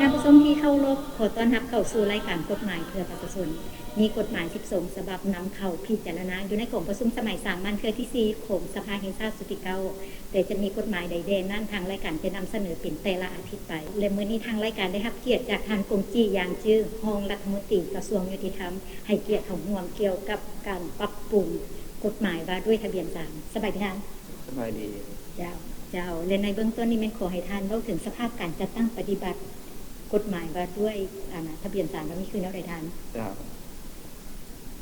ທ່ານຜູ້ຊົມທີ່ເຄົາລົບ, ຂໍຕ້ອນຮັບເຂົ້າສູ່ລາຍການກົດໝາຍເພື່ອປະຊາຊົນ. ມີກົດໝາຍສິບສອງສະບັບນຳເຂົ້າພິຈາລະນາຢູ່ໃນກອງປະຊຸມສະໄໝສາມັນເທື່ອທີສີ່ຂອງສະພາແຫ່ງຊາດຊຸດທີເກົ້າ, ແຕ່ຈະມີກົດໝາຍໃດແດ່ນັ້ນ ທາງລາຍການຈະນຳສະເໜີເປັນແຕ່ລະອາທິດໄປ. ແລະ ມື້ນີ້ທາງລາຍການໄດ້ຮັບກຽດຈາກທ່ານ ກົງຈີ່ ຢາງຈື, ຮອງລັດຖະມົນຕີກະຊວງຍຸຕິທຳ, ໃຫ້ກຽດເຂົ້າຮ່ວມກ່ຽວກັບການປັບປຸງກົດໝາຍວ່າດ້ວຍທະບຽນສານ. ສະບາຍດີທ່ານ. ສະບາຍດີ. ເຈົ້າ, ເຈົ້າ. ແລະ ໃນເບື້ອງຕົ້ນນີ້ແມ່ນຂໍໃຫ້ທ່ານເວົ້າເຖິງສະພາບການຈັດຕັ້ງປະຕິບັດກົດໝາຍວ່າດ້ວຍ ອັນ ທະບຽນສານວ່າມີຄືແນວໃດທ່ານ? ເຈົ້າ.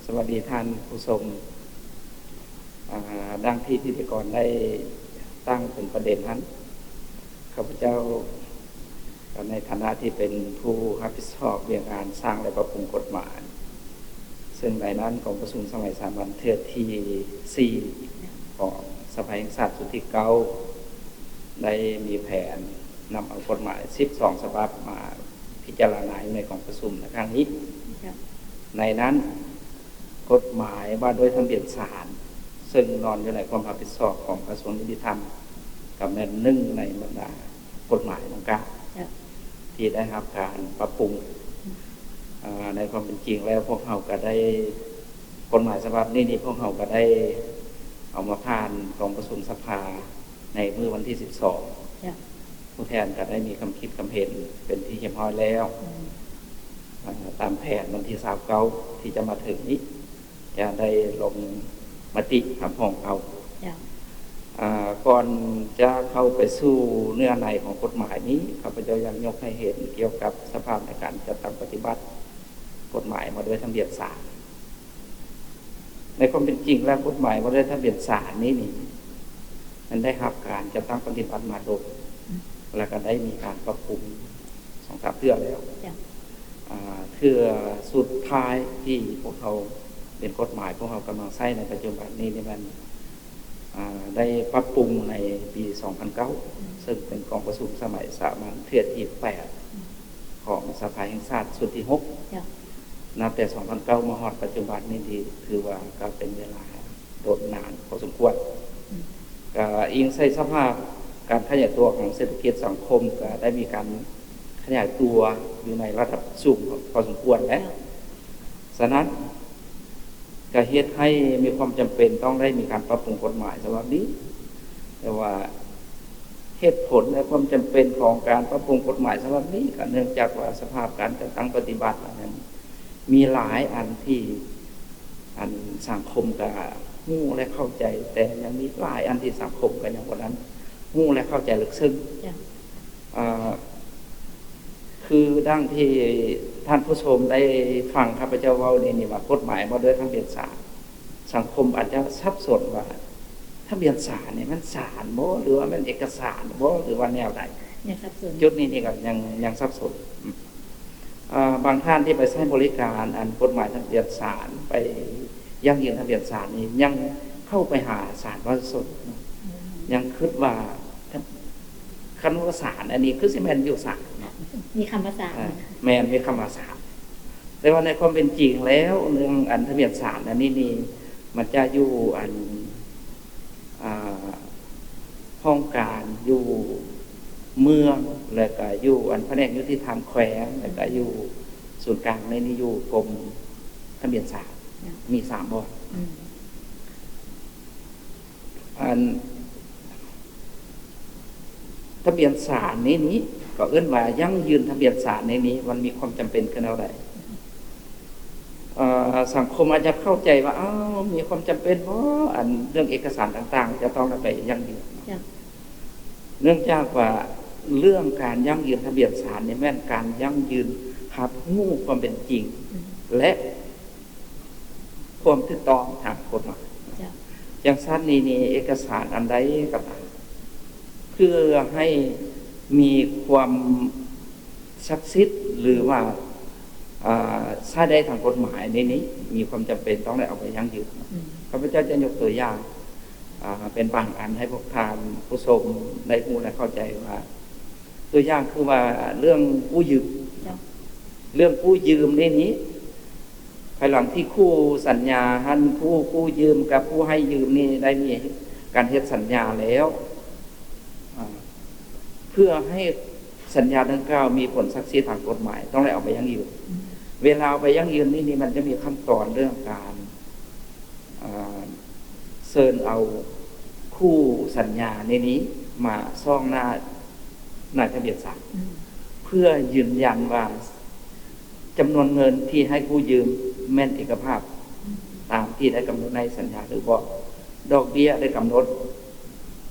ສະຫວັດດີທ່ານຜູ້ຊົມ. ອາ, ດັ່ງທີ່ພິທີກອນໄດ້ຕັ້ງເປັນປະເດັນຫັ້ນ, ຂ້າພະເຈົ້າ ກໍໃນຖານະທີ່ເປັນຜູ້ຮັບຜິດຊອບວຽກງານສ້າງ ແລະ ປັບປຸງກົດໝາຍ, ເຊິ່ງໃນນັ້ນກອງປະຊຸມສະໄໝສາມັນເທື່ອທີສີ່ຂອງສະພາແຫ່ງຊາດຊຸດທີເກົ້າ ໄດ້ມີແຜນນຳເອົາກົດໝາຍສິບສອງສະບັບມາພິຈາລະນາຢູ່ໃນກອງປະຊຸມໃນຄັ້ງນີ້. ໃນນັ້ນ ກົດໝາຍວ່າດ້ວຍທະບຽນສານ ເຊິ່ງນອນຢູ່ໃນຄວາມຮັບຜິດຊອບຂອງກະຊວງຍຸຕິທຳ ກໍແມ່ນໜຶ່ງໃນບັນດາກົດໝາຍດັ່ງກ່າວ ເຈົ້າ ທີ່ໄດ້ຮັບການປັບປຸງ. ອາ ໃນຄວາມເປັນຈິງແລ້ວ ພວກເຮົາກໍໄດ້ ກົດໝາຍສະບັບນີ້ນີ້ ພວກເຮົາກໍໄດ້ເອົາມາຜ່ານກອງປະຊຸມສະພາໃນມື້ວັນທີສິບສອງ ເຈົ້າ ຜູ້ແທນກໍໄດ້ມີຄຳຄິດຄຳເຫັນເປັນທີ່ຮຽບຮ້ອຍແລ້ວ. ອືມ ອາ ຕາມແຜນວັນທີຊາວເກົ້າທີ່ຈະມາເຖິງນີ້ ຈະໄດ້ລົງມະຕິຮັບຮອງເອົາ. ເຈົ້າ ອາ ກ່ອນຈະເຂົ້າໄປສູ່ເນື້ອໃນຂອງກົດໝາຍນີ້ ຂ້າພະເຈົ້າຢາກຍົກໃຫ້ເຫັນກ່ຽວກັບສະພາບໃນການຈັດຕັ້ງປະຕິບັດກົດໝາຍວ່າດ້ວຍທະບຽນສານ. ໃນຄວາມເປັນຈິງແລ້ວ ກົດໝາຍວ່າດ້ວຍທະບຽນສານນີ້ນີ້ ມັນໄດ້ຮັບການຈັດຕັ້ງປະຕິບັດມາດົນ ອືມ ແລ້ວກໍໄດ້ມີການປັບປຸງສອງສາມເທື່ອແລ້ວ. ເຈົ້າ ອາ ເທື່ອສຸດທ້າຍທີ່ພວກເຮົາເປັນກົດໝາຍ ພວກເຮົາກຳລັງໃຊ້ໃນປັດຈຸບັນນີ້ນີ້ແມ່ນ ອາ ໄດ້ປັບປຸງໃນປີສອງພັນເກົ້າ ອືມ ເຊິ່ງເປັນກອງປະຊຸມສະໄໝສາມັນເທື່ອທີແປດ ອືມ ຂອງສະພາແຫ່ງຊາດຊຸດທີຫົກ. ເຈົ້າ ນັບແຕ່ສອງພັນເກົ້າມາຮອດປັດຈຸບັນນີ້ ຖືວ່າກໍເປັນເວລາດົນນານພໍສົມຄວນ. ອືມ ກໍອີງໃສ່ສະພາບການຂະຫຍາຍຕົວຂອງເສດຖະກິດສັງຄົມ ກໍໄດ້ມີການຂະຫຍາຍຕົວຢູ່ໃນລະດັບສູງພໍສົມຄວນແຫຼະ. ເຈົ້າ ສະນັ້ນ ກະເຮັດໃຫ້ມີຄວາມຈຳເປັນຕ້ອງໄດ້ມີການປັບປຸງກົດໝາຍສະບັບນີ້. ແຕ່ວ່າເຫດຜົນ ແລະ ຄວາມຈຳເປັນຂອງການປັບປຸງກົດໝາຍສະບັບນີ້ ກະເນື່ອງຈາກວ່າສະພາບການຈັດຕັ້ງປະຕິບັດນັ້ນ ມີຫຼາຍອັນທີ່ ອັນ ສັງຄົມກະຮູ້ ແລະ ເຂົ້າໃຈ, ແຕ່ຍັງມີຫຼາຍອັນທີ່ສັງຄົມກະຍັງບໍ່ທັນຮູ້ ແລະ ເຂົ້າໃຈເລິກເຊິ່ງ. ເຈົ້າ ອ່າ ຄືດັ່ງທີ່ທ່ານຜູ້ຊົມໄດ້ຟັງຂ້າພະເຈົ້າເວົ້ານີ້ນີ້ວ່າ ກົດໝາຍວ່າດ້ວຍທະບຽນສານ, ສັງຄົມອາດຈະສັບສົນວ່າ ທະບຽນສານນີ້ມັນສານບໍ ຫຼືວ່າແມ່ນເອກະສານບໍ ຫຼືວ່າແນວໃດ? ຍັງສັບສົນ. ຈຸດນີ້ນີ້ກໍຍັງ ຍັງສັບສົນ. ອາ ບາງທ່ານທີ່ໄປໃຊ້ບໍລິການ ອັນ ກົດໝາຍທະບຽນສານ ໄປຢັ້ງຢືນທະບຽນສານນີ້ ຍັງເຂົ້າໄປຫາສານປະຊາຊົນເນາະ. ອືມ ຍັງຄິດວ່າ ຄັນວ່າສານ ອັນນີ້ຄືຊິແມ່ນຢູ່ສານເນາະ ມີຄຳວ່າສານ. ເອີ ແມ່ນ ມີຄຳວ່າສານ. ແຕ່ວ່າໃນຄວາມເປັນຈິງແລ້ວ ເລື່ອງອັນທະບຽນສານອັນນີ້ນີ້ ມັນຈະຢູ່ອັນ ອ່າ ຫ້ອງການຢູ່ເມືອງ ແລ້ວກະຢູ່ອັນພະແນກຍຸຕິທຳແຂວງ ແລ້ວກະຢູ່ສູນກາງໃນນີ້ຢູ່ກົມທະບຽນສານ ເຈົ້າ ມີສາມບ່ອນ. ອືມ ອັນທະບຽນສານນີ້ນີ້ ກໍເອີ້ນວ່າຢັ້ງຢືນທະບຽນສານນີ້ນີ້ ມັນມີຄວາມຈຳເປັນຄືແນວໃດ? ເອີ ສັງຄົມອາດຈະເຂົ້າໃຈວ່າ ອ້າວ ມີຄວາມຈຳເປັນບໍ ອັນເລື່ອງເອກະສານຕ່າງໆ ຈະຕ້ອງໄດ້ໄປຢັ້ງຢືນ. ເຈົ້າ ເນື່ອງຈາກວ່າເລື່ອງການຢັ້ງຢືນທະບຽນສານນີ້ ແມ່ນການຢັ້ງຢືນຮັບຮູ້ຄວາມເປັນຈິງ ອືມ ແລະ ຄວາມຖືກຕ້ອງທາງກົດໝາຍ. ເຈົ້າ ຈັ່ງຊັ້ນນີ້ນີ້ ເອກະສານອັນໃດກໍຕາມ ເພື່ອໃຫ້ມີຄວາມສັກສິດ ຫຼືວ່າ ອ່າ ໃຊ້ໄດ້ທາງກົດໝາຍນີ້ນີ້ ມີຄວາມຈຳເປັນຕ້ອງໄດ້ເອົາໄປຢັ້ງຢືນ. ອືມ ຂ້າພະເຈົ້າຈະຍົກຕົວຢ່າງ ອ່າ ເປັນບາງອັນໃຫ້ພວກທ່ານຜູ້ຊົມໄດ້ຮູ້ ແລະ ເຂົ້າໃຈວ່າ ຕົວຢ່າງຄືວ່າເລື່ອງກູ້ຢືມ. ເຈົ້າ ເລື່ອງກູ້ຢືມນີ້ນີ້ ພາຍຫຼັງທີ່ຄູ່ສັນຍາຫັ້ນ ຜູ້ກູ້ຢືມກັບຜູ້ໃຫ້ຢືມນີ້ໄດ້ມີການເຮັດສັນຍາແລ້ວ ອາ ເພື່ອໃຫ້ ສັນຍາດັ່ງກ່າວມີຜົນສັກສິດທາງກົດໝາຍ ຕ້ອງໄດ້ເອົາໄປຢັ້ງຢືນ. ເວລາເອົາໄປຢັ້ງຢືນນີ້ ນີ້ມັນຈະມີຂັ້ນຕອນເລື່ອງການ ເອີ່ ເຊີນເອົາຄູ່ສັນຍາໃນນີ້ມາຊອງໜ້ານາຍທະບຽນສານ ເພື່ອຢືນຢັນວ່າ ຈຳນວນເງິນທີ່ໃຫ້ກູ້ຢືມແມ່ນເອກະພາບຕາມທີ່ໄດ້ກຳນົດໃນສັນຍາຫຼືບໍ່, ດອກເບ້ຍໄດ້ກຳນົດ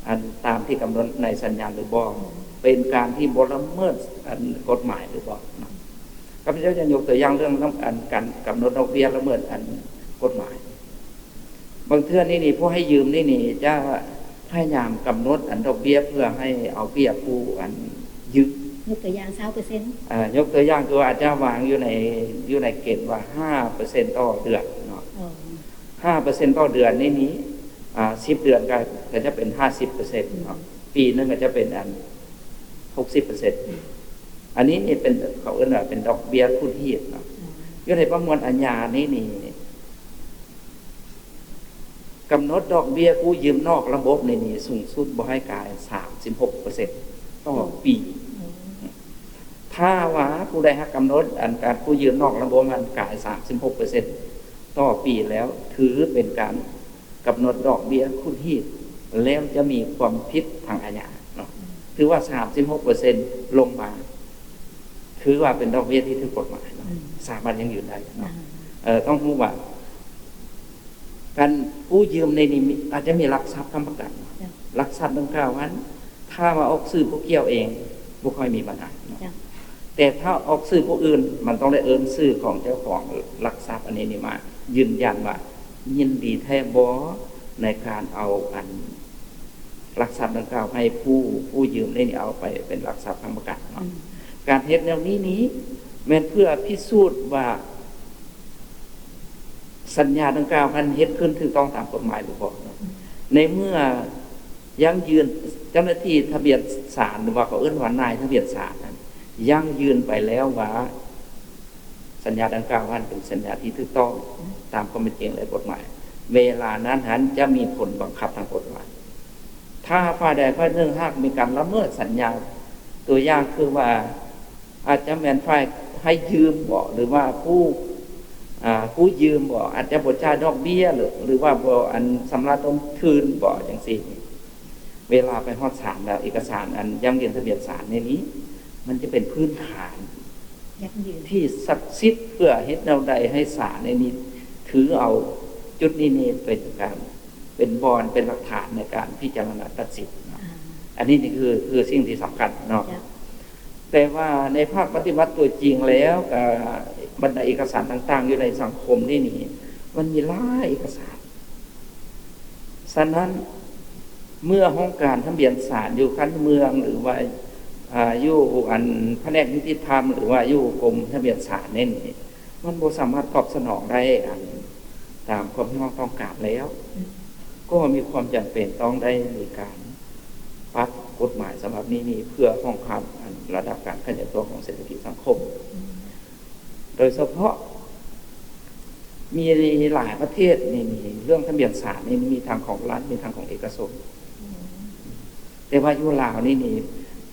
ອັນຕາມທີ່ກຳນົດໃນສັນຍາຫຼືບໍ່, ເປັນການທີ່ບໍ່ລະເມີດ ອັນ ກົດໝາຍຫຼືບໍ່ເນາະ. ຂ້າພະເຈົ້າຈະຍົກຕົວຢ່າງເລື່ອງ ອັນ ການກຳນົດດອກເບ້ຍລະເມີດ ອັນ ກົດໝາຍ. ບາງເທື່ອນີ້ນີ້ ຜູ້ໃຫ້ຢືມນີ້ນີ້ ຈະພະຍາຍາມກຳນົດ ອັນ ດອກເບ້ຍເພື່ອໃຫ້ເອົາປຽບຜູ້ ອັນ ຢືມ. ຍົກຕົວຢ່າງ ຊາວເປີເຊັນ ອ່າ ຍົກຕົວຢ່າງຄືວ່າ ອາດຈະວາງຢູ່ໃນ ຢູ່ໃນເກນວ່າ ຫ້າເປີເຊັນຕໍ່ເດືອນເນາະ. ຫ້າເປີເຊັນຕໍ່ເດືອນນີ້ນີ້ ອ່າ ສິບເດືອນກໍ ກໍຈະເປັນ ຫ້າສິບເປີເຊັນເນາະ, ປີໜຶ່ງກໍຈະເປັນ ອັນ ຫົກສິບເປີເຊັນ. ອັນນີ້ນີ້ເປັນ ເຂົາເອີ້ນວ່າເປັນດອກເບ້ຍຂູດຮີດເນາະ. ຢູ່ໃນປະມວນອາຍານີ້ນີ້ ກຳນົດດອກເບ້ຍກູ້ຢືມນອກລະບົບນີ້ນີ້ ສູງສຸດບໍ່ໃຫ້ກາຍ ສາມສິບຫົກເປີເຊັນຕໍ່ປີ. ຖ້າວ່າຜູ້ໃດຫາກກຳນົດ ອັນ ການກູ້ຢືມນອກລະບົບມັນກາຍ ສາມສິບຫົກເປີເຊັນຕໍ່ປີແລ້ວ ຖືເປັນການ ກຳນົດດອກເບ້ຍຂູດຮີດ ແລ້ວຈະມີຄວາມຜິດທາງອາຍາເນາະ. ຖືວ່າ ສາມສິບຫົກເປີເຊັນ ລົງມາ ຖືວ່າເປັນດອກເບ້ຍທີ່ຖືກກົດໝາຍເນາະ, ສາມາດຢັ້ງຢືນໄດ້ເນາະ. ເອີ ຕ້ອງຮູ້ວ່າ ການກູ້ຢືມໃນນີ້ ອາດຈະມີຫຼັກຊັບຄ້ຳປະກັນ. ຫຼັກຊັບດັ່ງກ່າວນັ້ນ ຖ້າວ່າອອກຊື່ຜູ້ກ່ຽວເອງ ບໍ່ຄ່ອຍມີບັນຫາເນາະ, ແຕ່ຖ້າອອກຊື່ຜູ້ອື່ນ ມັນຕ້ອງໄດ້ເອີ້ນຊື່ຂອງເຈົ້າຂອງຫຼັກຊັບອັນນີ້ນີ້ມາຢືນຢັນວ່າ ຍິນດີແທ້ບໍ່ໃນການເອົາ ອັນ ຫຼັກຊັບດັ່ງກ່າວໃຫ້ຜູ້ ຜູ້ຢືມນີ້ເອົາໄປເປັນຫຼັກຊັບຄ້ຳປະກັນເນາະ. ການເຮັດແນວນີ້ນີ້ ແມ່ນເພື່ອພິສູດວ່າ ສັນຍາດັ່ງກ່າວຫັ້ນເຮັດຂຶ້ນຖືກຕ້ອງຕາມກົດໝາຍຫຼືບໍ່ເນາະ. ໃນເມື່ອຢັ້ງຢືນ ເຈົ້າໜ້າທີ່ທະບຽນສານ ຫຼືວ່າເຂົາເອີ້ນວ່ານາຍທະບຽນສານນັ້ນ ຢັ້ງຢືນໄປແລ້ວວ່າ ສັນຍາດັ່ງກ່າວຫັ້ນເປັນສັນຍາທີ່ຖືກຕ້ອງຕາມຄວາມເປັນຈິງ ແລະ ກົດໝາຍ, ເວລານັ້ນຫັ້ນຈະມີຜົນບັງຄັບທາງກົດໝາຍ. ຖ້າຝ່າຍໃດຝ່າຍໜຶ່ງຫາກມີການລະເມີດສັນຍາ ຕົວຢ່າງຄືວ່າ ອາດຈະແມ່ນຝ່າຍໃຫ້ຢືມບໍ ຫຼືວ່າຜູ້ ອາ ກູ້ຢືມບໍ ອາດຈະບໍ່ຈ່າຍດອກເບ້ຍ ຫຼື ຫຼືວ່າບໍ່ ອັນ ຊຳລະຕົ້ນທຶນບໍ ຈັ່ງຊີ້. ເວລາໄປຮອດສານແລ້ວ ເອກະສານອັນຢັ້ງຢືນທະບຽນສານໃນນີ້ ມັນຈະເປັນພື້ນຖານ ຢັ້ງຢືນ ທີ່ສັກສິດ ເພື່ອເຮັດແນວໃດໃຫ້ສານໃນນີ້ຖືເອົາຈຸດນີ້ນີ້ເປັນການ ເປັນບ່ອນ ເປັນຫຼັກຖານໃນການພິຈາລະນາຕັດສິນເນາະ. ອ່າ ອັນນີ້ນີ້ຄື ຄືສິ່ງທີ່ສຳຄັນເນາະ. ແຕ່ວ່າໃນພາກປະຕິບັດຕົວຈິງແລ້ວ ກໍບັນດາເອກະສານຕ່າງໆ ຢູ່ໃນສັງຄົມນີ້ນີ້ ມັນມີຫຼາຍເອກະສານ. ສະນັ້ນ ເມື່ອຫ້ອງການທະບຽນສານຢູ່ຂັ້ນເມືອງ ຫຼືວ່າ ອາ ຢູ່ອັນພະແນກຍຸຕິທຳ ຫຼືວ່າຢູ່ກົມທະບຽນສານນີ້ນີ້ ມັນບໍ່ສາມາດຕອບສະໜອງໄດ້ ອັນ ຕາມຄວາມຮຽກຮ້ອງຕ້ອງການແລ້ວ ກໍມີຄວາມຈຳເປັນຕ້ອງໄດ້ມີການປັບກົດໝາຍສະບັບນີ້ນີ້ ເພື່ອຮອງຮັບ ອັນ ລະດັບການຂະຫຍາຍຕົວຂອງເສດຖະກິດສັງຄົມ. ໂດຍສະເພາະມີຫຼາຍປະເທດນີ້ ເລື່ອງທະບຽນສານນີ້ມີທັງຂອງລັດ ມີທັງຂອງເອກະຊົນ. ແຕ່ວ່າຢູ່ລາວນີ້ນີ້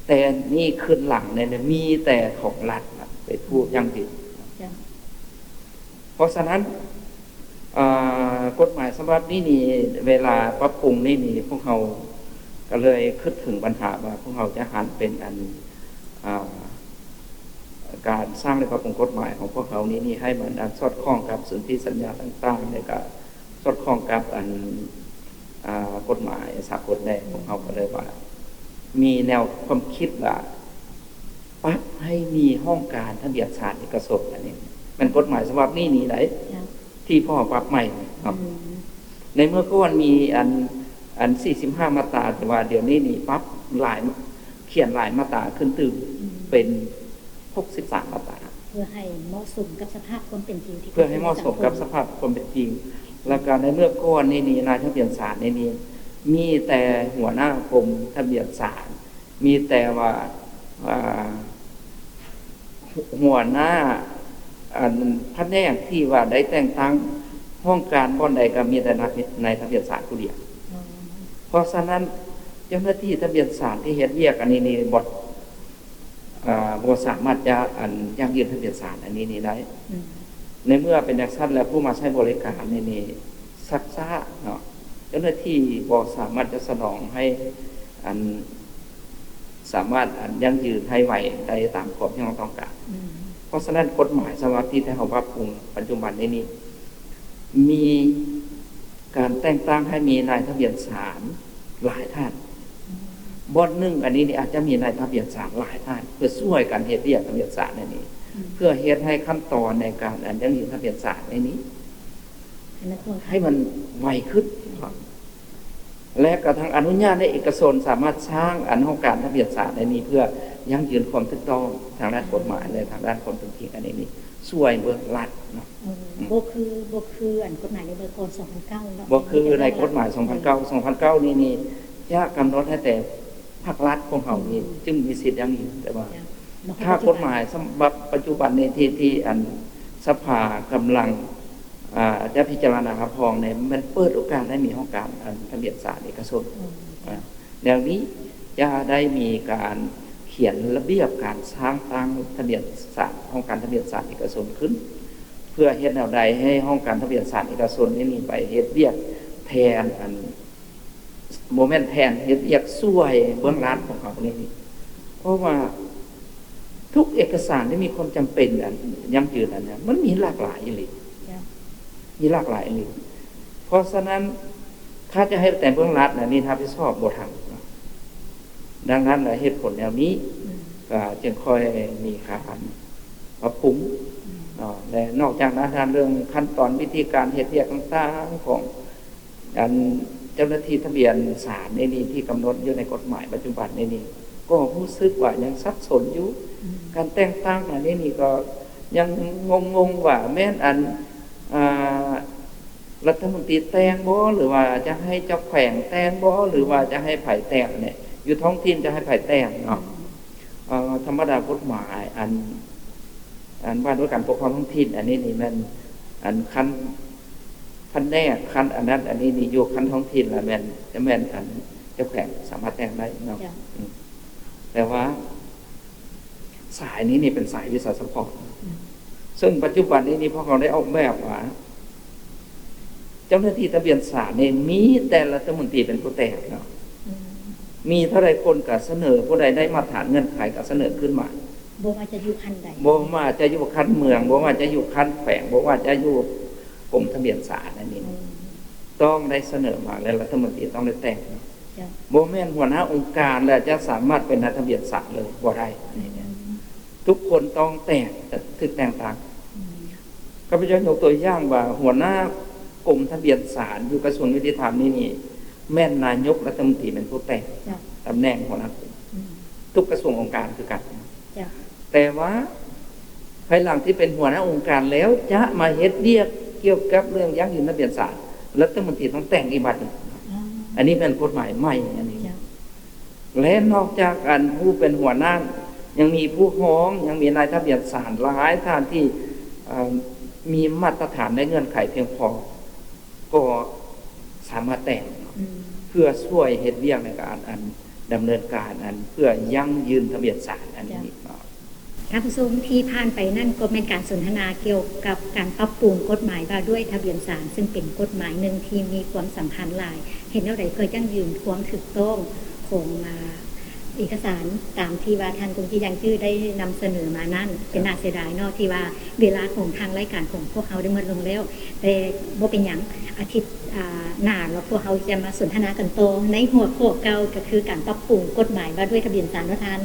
ແຕ່ນີ້ຂຶ້ນຫຼັງນີ້ມີແຕ່ຂອງລັດເປັນຜູ້ຢັ້ງຢືນ. ເພາະສະນັ້ນ ເອີ ກົດໝາຍສະບັບນີ້ນີ້ ເວລາປັບປຸງນີ້ນີ້ ພວກເຮົາກໍເລີຍຄິດເຖິງບັນຫາວ່າ ພວກເຮົາຈະຫັນເປັນອັນ ອ່າ ການສ້າງ ແລະ ປັບປຸງກົດໝາຍຂອງພວກເຮົານີ້ນີ້ ໃຫ້ມັນ ອັນ ສອດຄ່ອງກັບສົນທິສັນຍາຕ່າງໆ ແລະ ກະສອດຄ່ອງກັບ ອັນ ອ່າ ກົດໝາຍສາກົນແດ່. ພວກເຮົາກໍເລີຍວ່າ ມີແນວຄວາມຄິດວ່າ ປັບໃຫ້ມີຫ້ອງການທະບຽນສານເອກະຊົນ ອັນນີ້ແມ່ນກົດໝາຍສະບັບນີ້ນີ້ໄດ໋ ທີ່ພໍ່ປັບໃໝ່ເນາະ. ໃນເມື່ອກ່ອນມີອັນ ອັນ ສີ່ສິບຫ້າມາດຕາ ແຕ່ວ່າດຽວນີ້ນີ້ປັບຫຼາຍ ຂຽນຫຼາຍມາດຕາຂຶ້ນຕື່ມ ເປັນຫົກສິບສາມມາດຕາ ເພື່ອໃຫ້ເໝາະສົມກັບສະພາບຄວາມເປັນຈິງ ເພື່ອໃຫ້ເໝາະສົມກັບສະພາບຄວາມເປັນຈິງ. ແລ້ວກໍໃນເມື່ອກ່ອນນີ້ນີ້ ນາຍທະບຽນສານນີ້ນີ້ ມີແຕ່ຫົວໜ້າກົມທະບຽນສານ ມີແຕ່ວ່າ ອ່າ ຫົວໜ້າ ອັນ ພະແນກທີ່ວ່າໄດ້ແຕ່ງຕັ້ງ ຫ້ອງການບ່ອນໃດກໍມີແຕ່ນາຍ ນາຍທະບຽນສານຜູ້ດຽວ. ເພາະສະນັ້ນ ເຈົ້າໜ້າທີ່ທະບຽນສານທີ່ເຮັດວຽກອັນນີ້ນີ້ ບໍ່ ບໍ່ສາມາດຈະ ອັນ ຢັ້ງຢືນທະບຽນສານອັນນີ້ນີ້ໄດ້. ອືມ ໃນເມື່ອເປັນຈັ່ງຊັ້ນແລ້ວ ຜູ້ມາໃຊ້ບໍລິການນີ້ນີ້ຊັກຊ້າເນາະ, ເຈົ້າໜ້າທີ່ບໍ່ສາມາດຈະສະໜອງໃຫ້ ອັນ ສາມາດ ອັນ ຢັ້ງຢືນໃຫ້ໄວໄດ້ຕາມຄວາມຮຽກຮ້ອງຕ້ອງການ. ອືມ ເພາະສະນັ້ນ ກົດໝາຍສຳລັບທີ່ໄທເຮົາປັບປຸງປັດຈຸບັນນີ້ນີ້ ມີການແຕ່ງຕັ້ງໃຫ້ມີນາຍທະບຽນສານຫຼາຍທ່ານ. ອືມ ບ່ອນໜຶ່ງອັນນີ້ນີ້ອາດຈະມີນາຍທະບຽນສານຫຼາຍທ່ານ ເພື່ອຊ່ວຍກັນເຮັດວຽກທະບຽນສານອັນນີ້. ອືມ ເພື່ອເຮັດໃຫ້ຂັ້ນຕອນໃນການ ອັນ ຢັ້ງຢືນທະບຽນສານໃນນີ້ ໃຫ້ມັນໄວຂຶ້ນ ແລະກະທັງອະນຸຍາດໃຫ້ເອກະຊົນສາມາດສ້າງ ອັນ ຫ້ອງການທະບຽນສານໃນນີ້ ເພື່ອຢັ້ງຢືນຄວາມຖືກຕ້ອງທາງດ້ານກົດໝາຍ ແລະທາງດ້ານຄວາມເປັນຈິງອັນນີ້ນີ້ ຊ່ວຍເບື້ອງລັດເນາະ. ອືມ ອືມ ບໍ່ຄື ບໍ່ຄື ອັນ ກົດໝາຍໃນເມື່ອກ່ອນ ສອງພັນເກົ້າເນາະ, ບໍ່ຄືໃນກົດໝາຍ ສອງພັນເກົ້າ ສອງພັນເກົ້ານີ້ນີ້ ຈະກຳນົດໃຫ້ແຕ່ພາກລັດຂອງເຮົານີ້ ອືມ ຈຶ່ງມີສິດຢັ້ງຢືນ ແຕ່ວ່າ ເຈົ້າ ຖ້າກົດໝາຍສຳລັບປັດຈຸບັນນີ້ ທີ່ ທີ່ ອັນ ສະພາກຳລັງ ອາ ຈະພິຈາລະນາຮັບຮອງນີ້ ແມ່ນເປີດໂອກາດໃຫ້ມີຫ້ອງການ ອັນ ທະບຽນສານເອກະຊົນ. ອືມ ອາ ແນວນີ້ຈະໄດ້ມີການຂຽນລະບຽບການສ້າງຕັ້ງທະບຽນສານ ຫ້ອງການທະບຽນສານເອກະຊົນຂຶ້ນ ເພື່ອເຮັດແນວໃດໃຫ້ຫ້ອງການທະບຽນສານເອກະຊົນນີ້ໄປເຮັດວຽກແທນ ອັນ ບໍ່ແມ່ນແທນ ເຮັດວຽກຊ່ວຍເບື້ອງຫຼັງຂອງເຮົານີ້. ເພາະວ່າທຸກເອກະສານທີ່ມີຄວາມຈຳເປັນ ອັນ ຢັ້ງຢືນອັນນັ້ນ ມັນມີຫຼາກຫຼາຍອີ່ຫຼີ. ເຈົ້າ ມີຫຼາກຫຼາຍອີ່ຫຼີ. ເພາະສະນັ້ນ ຖ້າຈະໃຫ້ແຕ່ເບື້ອງຫຼັງ ອັນນີ້ຮັບຜິດຊອບບໍ່ທັນ. ດັ່ງນັ້ນລະ ເຫດຜົນແນວນີ້ ອືມ ກໍຈຶ່ງຄ່ອຍມີການປັບປຸງ ອືມ ເນາະ. ແລະ ນອກຈາກນັ້ນ ເລື່ອງຂັ້ນຕອນ ວິທີການເຮັດວຽງົກຕ່າງໆຂອງ ອັນ ເຈົ້າໜ້າທີ່ທະບຽນສານນີ້ນີ້ ທີ່ກຳນົດຢູ່ໃນກົດໝາຍປັດຈຸບັນນີ້ນີ້ ກໍຮູ້ສຶກວ່າຍັງສັບສົນຢູ່. ອືມ ການແຕ່ງຕັ້ງອັນນີ້ນີ້ ກໍຍັງງົງໆວ່າແມ່ນ ອັນ ອາ ລັດຖະມົນຕີແຕ່ງບໍ່ ຫຼືວ່າຈະໃຫ້ເຈົ້າແຂວງແຕ່ງບໍ່ ຫຼືວ່າຈະໃຫ້ໃຜແຕ່ງແດ່ ຢູ່ທ້ອງຖິ່ນຈະໃຫ້ໃຜແຕ່ງເນາະ. ອືມ ເອີ ທຳມະດາກົດໝາຍ ອັນ ອັນວ່າດ້ວຍການປົກຄອງທ້ອງຖິ່ນ ອັນນີ້ນີ້ແມ່ນ ອັນ ຂັ້ນພະແນກ ຂັ້ນອັນນັ້ນອັນນີ້ນີ້ ຢູ່ຂັ້ນທ້ອງຖິ່ນລະແມ່ນ ຈະແມ່ນ ອັນ ເຈົ້າແຂວງສາມາດແຕ່ງໄດ້ເນາະ. ເຈົ້າ ອືມ ແຕ່ວ່າ ສາຍນີ້ນີ້ເປັນສາຍວິຊາສະເພາະ ອືມ ເຊິ່ງປັດຈຸບັນນີ້ນີ້ ພວກເຮົາໄດ້ອອກແບບວ່າ ເຈົ້າໜ້າທີ່ທະບຽນສານນີ້ ມີແຕ່ລັດຖະມົນຕີເປັນຜູ້ແຕ່ງເນາະ. ອືມ ມີເທົ່າໃດຄົນກໍສະເໜີ ຜູ້ໃດໄດ້ມາດຕະຖານເງື່ອນໄຂກໍສະເໜີຂຶ້ນມາ ບໍ່ວ່າຈະຢູ່ຂັ້ນໃດ ບໍ່ວ່າຈະຢູ່ຂັ້ນເມືອງ ບໍ່ວ່າຈະຢູ່ຂັ້ນແຂວງ ບໍ່ວ່າຈະຢູ່ກົມທະບຽນສານອັນນີ້ ອືມ ຕ້ອງໄດ້ສະເໜີມາ ແລະລັດຖະມົນຕີຕ້ອງໄດ້ແຕ່ງເນາະ. ເຈົ້າ ບໍ່ແມ່ນຫົວໜ້າອົງການແລ້ວຈະສາມາດເປັນນາຍທະບຽນສານເລີຍ ບໍ່ໄດ້ ອັນນີ້ ອືມ ທຸກຄົນຕ້ອງແຕ່ງ ຖືກແຕ່ງຕັ້ງ. ອືມ ຂ້າພະເຈົ້າຍົກຕົວຢ່າງວ່າ ຫົວໜ້າກົມທະບຽນສານຢູ່ກະຊວງຍຸຕິທຳນີ້ນີ້ ແມ່ນນາຍົກລັດຖະມົນຕີເປັນຜູ້ແຕ່ງ ເຈົ້າ ຕຳແໜ່ງຫົວໜ້າກົມ ອືມ ທຸກກະຊວງອົງການຄືກັນ. ເຈົ້າ ແຕ່ວ່າພາຍຫຼັງທີ່ເປັນຫົວໜ້າອົງການແລ້ວ ຈະມາເຮັດວຽກກ່ຽວກັບເລື່ອງຢັ້ງຢືນທະບຽນສານ ລັດຖະມົນຕີຕ້ອງແຕ່ງອີກບັດໜຶ່ງ. ອືມ ອັນນີ້ແມ່ນກົດໝາຍໃໝ່ອັນນີ້. ເຈົ້າ ແລະ ນອກຈາກ ອັນ ຜູ້ເປັນຫົວໜ້າ ຍັງມີຜູ້ຮອງ ຍັງມີນາຍທະບຽນສານຫຼາຍທ່ານທີ່ ເອີ ມີມາດຕະຖານ ແລະ ເງື່ອນໄຂພຽງພໍ ກໍສາມາດແຕ່ງ ອືມ ເພື່ອຊ່ວຍເຮັດວຽກໃນການ ອັນ ດຳເນີນການ ອັນ ເພື່ອຢັ້ງຢືນທະບຽນສານອັນນີ້ເນາະ. ເຈົ້າ ທ່ານຜູ້ຊົມ ທີ່ຜ່ານໄປນັ້ນກໍແມ່ນການສົນທະນາກ່ຽວກັບການປັບປຸງກົດໝາຍວ່າດ້ວຍທະບຽນສານ ເຊິ່ງເປັນກົດໝາຍໜຶ່ງທີ່ມີຄວາມສຳຄັນຫຼາຍ ເຮັດແນວໃດເພື່ອຢັ້ງຢືນຄວາມຖືກຕ້ອງຂອງ ອາ ເອກະສານ ຕາມທີ່ວ່າທ່ານກົງຈີ່ ຢ່າງຈື່ ໄດ້ນຳສະເໜີມານັ້ນ. ເປັນໜ້າເສຍດາຍເນາະ ທີ່ວ່າເວລາຂອງທາງລາຍການຂອງພວກເຮົາໄດ້ໝົດລົງແລ້ວ ແຕ່ບໍ່ເປັນຫຍັງ ອາທິດ ອາ ໜ້າເນາະ ພວກເຮົາຈະມາສົນທະນາກັນຕໍ່ໃນຫົວຂໍ້ເກົ່າ ກໍຄືການປັບປຸງກົດໝາຍວ່າດ້ວຍທະບຽນສານເນາະທ່ານ.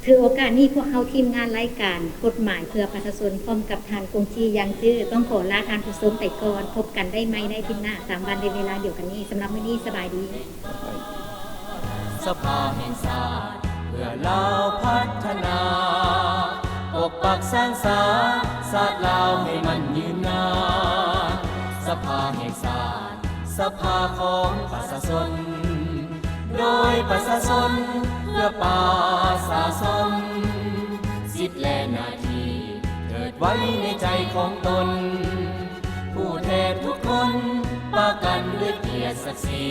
ຖືໂອກາດນີ້ ພວກເຮົາທີມງານລາຍການກົດໝາຍເພື່ອປະຊາຊົນ ພ້ອມກັບທ່ານກົງຈີ່ ຢ່າງຈື່ ຕ້ອງຂໍລາທ່ານຜູ້ຊົມໄປກ່ອນ. ພົບກັນໄດ້ໃໝ່ໃນອາທິດໜ້າ ຕາມວັນ ແລະ ເວລາດຽວກັນນີ້. ສຳລັບມື້ນີ້ ສະບາຍດີ. ສະພາແຫ່ງຊາດ ເພື່ອລາວພັດທະນາ ປົກປັກສານສາ ຊາດລາວໃຫ້ມັນຍືນນານ. ສະພາແຫ່ງຊາດ ສະພາຂອງປະຊາຊົນ ໂດຍປະຊາຊົນ ເພື່ອປະຊາຊົນ ສິດ ແລະ ໜ້າທີ່ ເທີດໄວ້ໃນໃຈຂອງຕົນ ຜູ້ແທນທຸກຄົນ ປະກັນດ້ວຍກຽດສັກສີ